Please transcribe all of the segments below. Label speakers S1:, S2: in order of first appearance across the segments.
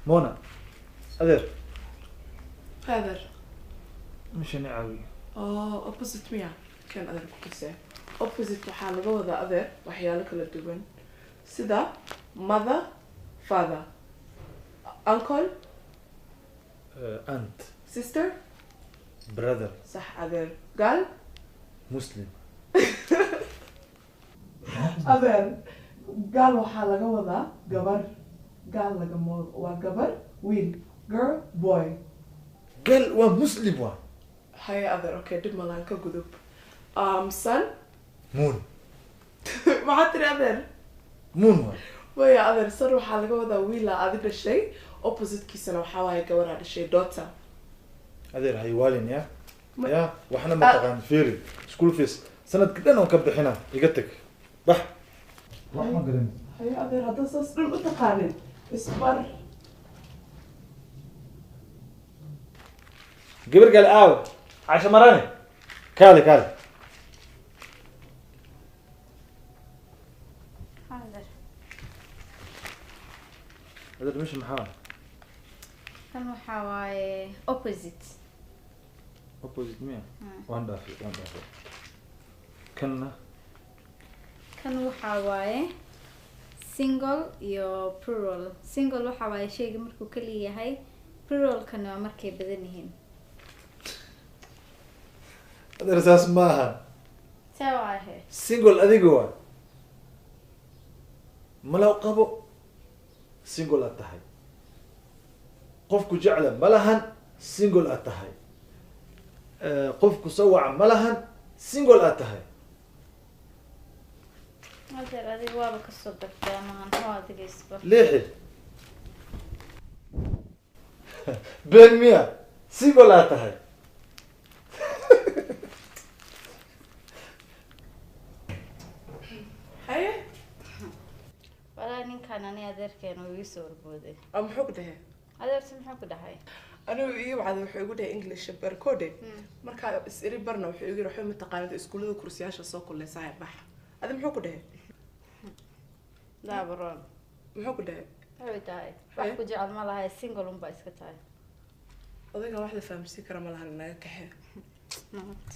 S1: Mona adeer.
S2: Adeer.
S1: Meeshan i caawiyo.
S2: Oh, opposite miya kan adeer ku tusee. Opposite waxaa laga wadaa adeer waxyaalo kala duwan sida mother, father, uncle,
S1: aunt,
S2: sister,
S1: brother.
S2: Sax adeer. Gaal,
S1: muslim.
S2: Adeer, gaal waxaa laga wadaa gabar. Gaal lagama wado, waa gabar, wiil, girl, boy.
S1: Gaal waa muslim waa.
S2: Haye adeer, okay, dhib malaan, ka gudub. Sun.
S1: Moon.
S2: Maxaa tiri adeer?
S1: Moon waa.
S2: Maya adeer, son waxaa laga wadaa wiilaa adi dhashay, oppositekiisana waxaa waaye gabaraa dhashay, daughter.
S1: Adeer haywaalin ya ya waxna ma taqaan. Fiiri, school fees sanadka dhan oon ka bixina, iga tag, bax, wax ma garan.
S2: Haye adeer, haddaa saas dhan u taqaanin isbar.
S1: Gabar gaal aaw Caasha marane, kaale kaale.
S3: Adeer.
S1: Adeer, meesha maxaa?
S3: Kan waxaa waaye opposite.
S1: Opposite miya? Waan dhaafay, waan dhaafay. Kanna?
S3: Kan waxaa waaye single iyo plural. Single waxaa waaye shayga markuu kaliya yahay, pluralkana waa markay badan yihiin.
S1: Adeer, saas ma aha.
S3: See waahe?
S1: Single adiga waa malaw qabo, single aad tahay. Qofku jecla ma lahan, single aad tahay. Qofku sawaca ma lahan, single aad tahay.
S3: Adeer, adiga waaba kasoo dartaa maahan hoo, adiga isbar.
S1: Leexi, been miya? Single aad tahay.
S2: Haye.
S3: Walaa ninkan ani adeerkeena uu ii soo horbooday.
S2: Oo muxuu ku dhahay?
S3: Adeerta muxuu ku dhahay?
S2: Anigu ii wacday, wuxuu igu dhahay English barkoode. Markaa is iri barna, wuxuu igu yiri waxay mataqaanada iskuullada kursiyaasha soo kuleysaa, bax. Adi muxuu ku dhahay?
S3: Daabaroon.
S2: Muxuu ku dhahay?
S3: Wuxuu tahay wax ku jecel ma lahay, single unbaa iska tahay.
S2: Odayga wax la fahamsiin kara ma lahan, naga kaxee.
S3: Nabad.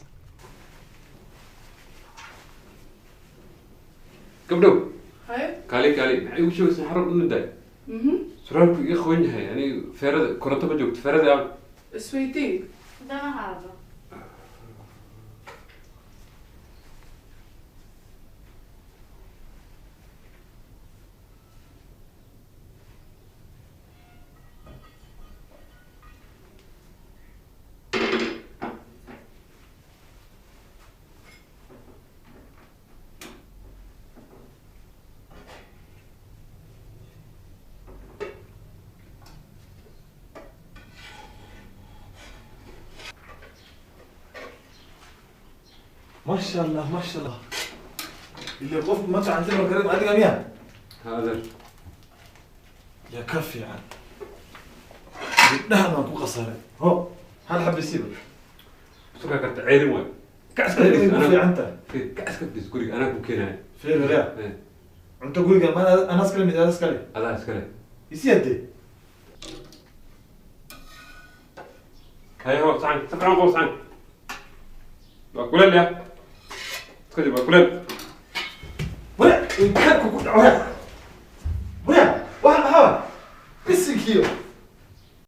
S4: Gabdhow.
S2: Haye.
S4: Kaali kaali, maxay igu sheegaysaa? Xarun una daay. Suraalku iga qoyan yahay aniga, feerada koronto ma joogto, feerada aan
S2: isweydii.
S3: Danahaada.
S1: ما شاء الله ما شاء الله، اللي qofku ma gacanta ma karin adiga miya?
S4: Ha adeer.
S1: Yaa ka fiican gabdhahan, waan ku khasaray. Ho, hal xabba siiba.
S4: Sukaa karta ceyrin waay, ka iska
S1: Way ku
S4: fadhiis.
S1: fiican tahay.
S4: Ka iska fadhiis guriga, anaa ku keenaya.
S1: Fiir yaa cunto guriga ma anaa iskale mid adaa iskale?
S4: Adaa iskale.
S1: Isi hadee.
S4: Haye, ho saxan, si fiican qabo saxan, waa kuleel ya, iska jir, waa kuleel.
S1: Wala inkaarku ku dhaco.